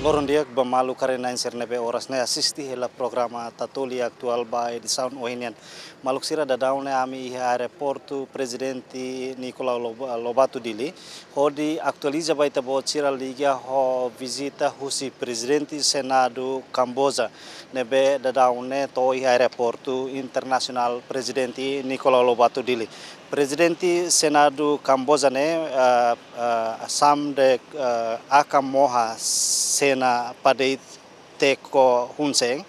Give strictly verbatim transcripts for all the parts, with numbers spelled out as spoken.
Loron di'ak ba maluk karik-na'in sira ne'ebé oras ne'e asiste hela programa Tatoli Atuál ba edisaun ohin nian. Maluk sira, daudaun ne'e ami iha aeroportu Prezidente Nicolau Lob-, Lobato Dili, hodi atualiza ba ita-boot sira liga ho vizita husi Prezidente Senadu Kamboja ne'ebé daudaun ne'e to'o iha aeroportu internasionál Prezidente Nicolau Lobato Dili. Prezidente Senadu Kamboja ne'e, eh, eh, Samdech, eh, Aka Moha Sena Padeit Techo Hun Sen,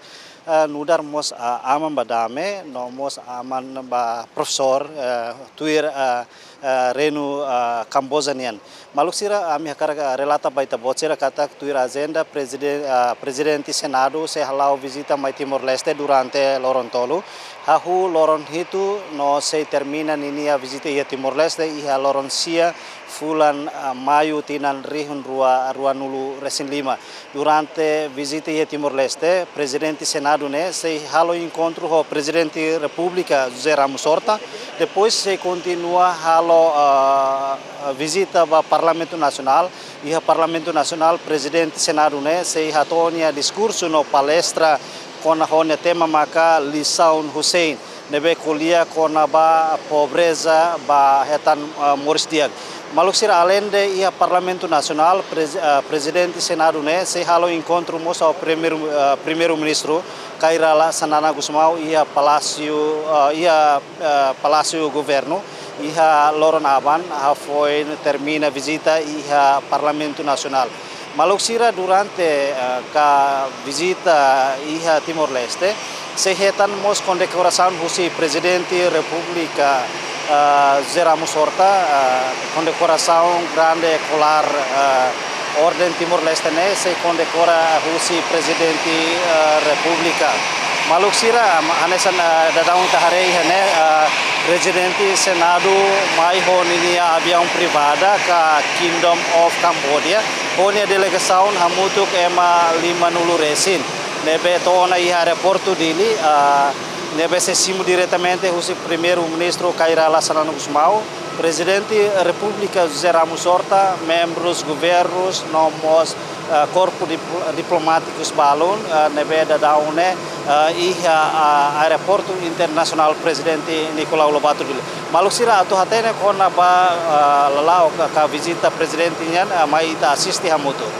eh, nu'udar mós, eh, aman ba dame, no mós aman ba profesór, eh, tuir, eh, eh, Reinu, eh, Kamboja nian. Maluk sira, ami hakarak, eh, relata ba ita-boot sira katak tuir ajenda preziden-, eh, Prezidente Senadu sei hala'o vizita mai Timor-Leste durante loron tolu. Hahú loron hitu no sei termina ninia vizita iha Timor-Leste iha loron sia fulan, eh, Maiu tinan rihun rua, rua nulu resin lima. Durante vizita iha Timor-Leste, Prezidente Senadu ne'e sei halo enkontru ho Prezidente Repúblika José Ramos Horta, depois sei kontinua halo, ah, vizita ba Parlamentu Nasionál. Iha Parlamentu Nasionál, Prezidente Senadu ne'e sei hato'o nia diskursu no palestra kona-ba tema maka Lisaun Hussein ne'ebé ko'alia kona-ba pobreza ba hetan, ah, moris di'ak. Maluk sira, aleinde iha Parlamentu Nasionál, prez-, ah, Prezidente Senadu ne'e sei halo enkontru mós ho Primeiru, ah, Primeiru-Ministru Kay Rala Xanana Gusmão iha Palásiu, ah, iha, ah, Palásiu Governu iha loron aban, hafoin termina vizita iha Parlamentu Nasionál. Maluk sira, durante, eh, ka vizita iha Timor-Leste, sei hetan mós kondekorasaun husi Prezidente Repúblika, eh, José Ramos Horta, eh, kondekorasaun grande kolár, eh, Orden Timor-Leste ne'e sei kondekora husi Prezidente, eh, Repúblika. Maluk sira, am-, hanesan, eh, daudaun ita haree iha ne'e, eh, Prezidente Senadu mai ho ninia aviaun privada ka Kingdom of Cambodia, ho nia delegasaun hamutuk ema lima nulu resin, ne'ebé to'o ona iha aeroportu Dili, ah, ne'ebé sei simu diretamente husi Primeiru-Ministru Kay Rala Xanana Gusmão, Prezidente Repúblika José Ramos Horta, membrus governus, no mós, ah, korpu dipl-, diplomátikus balun, ah, ne'ebé daudaun ne'e, ah, iha, ah, aeroportu internasionál Prezidente Nicolau Lobato Dili. Maluk sira, atu hatene kona-ba, ah, lala'ok ka, ka vizita Prezidente nian, ah, mai ita asiste hamutuk.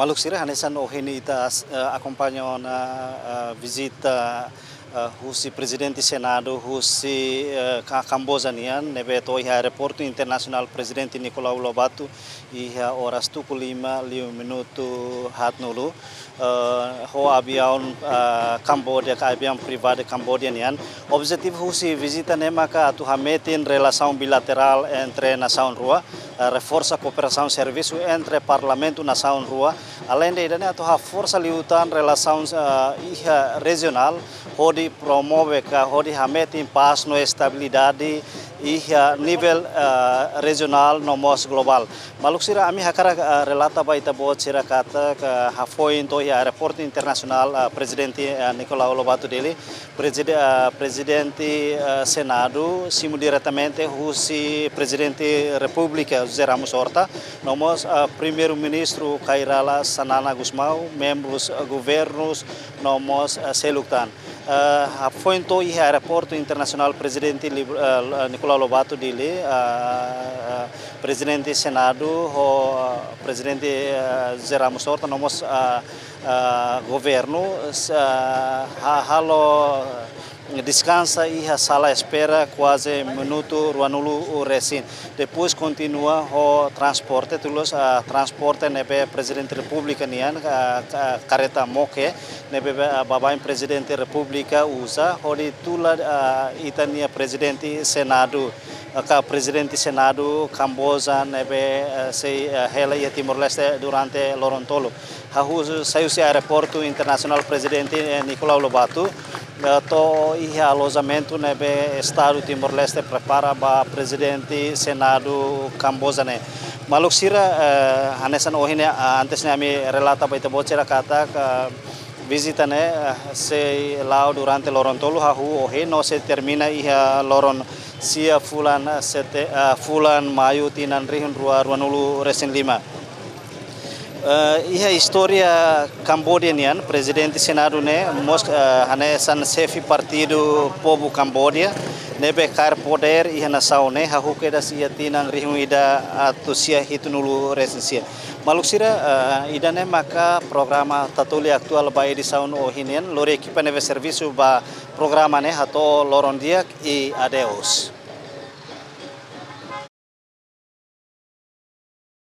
Maluk sira, hanesan ohin ita, eh, akompaña ona, eh, vizita, eh, husi Prezidente Senadu husi, eh, Ka-, Kamboja nian, ne'ebé to'o iha Aeroportu Internasionál Prezidente Nicolau Lobato iha oras tuku lima liu minutu haatnulu, eh, ho aviaun, eh, Kamboja, ka aviaun privadu Kamboja nian. Objetivu husi vizita ne'e maka atu hametin relasaun bilaterál entre nasaun rua, eh, reforsa kooperasaun servisu entre parlamentu nasaun rua. Aleinde ida-ne'e atu haforsa liután relasaun, eh, iha rejionál, hodi promove ka hodi hametin pás no estabilidade iha nivel, eh, rejionál no mós globál. Maluk sira, ami hakarak, eh, relata ba ita-boot sira katak hafoin to'o iha Aeroportu Internasionál, eh, Prezidente, eh, Nicolau Lobato Dili, Prezide-, ah, Prezidente, ah, Senadu, simu diretamente husi Prezidente Repúblika José Ramos Horta, no mós, ah, Primeiru-Ministru Kay Rala Xanana Gusmão, membrus, ah, governus, no mós, ah, seluk tan. Ah, hafoin to'o iha Aeroportu Internasionál Prezidente Lib-, ah, Nicolau Lobato Dili, ah, ah, Prezidente Senadu ho, ah, Prezidente, ah, José Ramos Horta, no mós, ah, ah, governu, s-, ah, ha-, halo deskansa iha sala espera kuaze minutu ruanulu resin. Depois kontinua ho transporte, tulos, ah, transporte ne'ebé Prezidente Repúblika nian, ah, ka-, kareta moke, ne'ebé, ah, baibain Prezidente Repúblika uza, hodi tula, ah, ita-nia Prezidente Senadu, ah, ka Prezidente Senadu Kamboja ne'ebé, ah, sei, ah, hela iha Timor-Leste durante loron tolu. Hahú sai husi Aeroportu Internasionál Prezidente, eh, Nicolau Lobato, eh, to'o iha alojamentu ne'ebé Estadu Timor-Leste prepara ba Prezidente Senadu Kamboja ne'e. Maluk sira, eh, hanesan ohin ne'e, ah, antes ne'e ami relata ba ita-boot sira katak, eh, vizita ne'e, eh, sei la'o durante loron tolu, hahú ohin no sei termina iha loron sia fulan, eh, sete-, eh, fulan Maiu tinan rihun rua ruanulu resin lima. Eh, iha istória Kamboja nian, Prezidente Senadu ne'e mós, eh, hanesan xefe Partidu Povu Kamboja ne'ebé kaer podér iha nasaun ne'e hahú kedas iha tinan rihun ida atus sia hitunulu resin sia. Maluk sira, eh, ida-ne'e maka programa Tatoli Atuál ba edisaun ohin nian, lori ekipa ne'ebé servisu ba programa ne'e hato'o loron di'ak i adeus.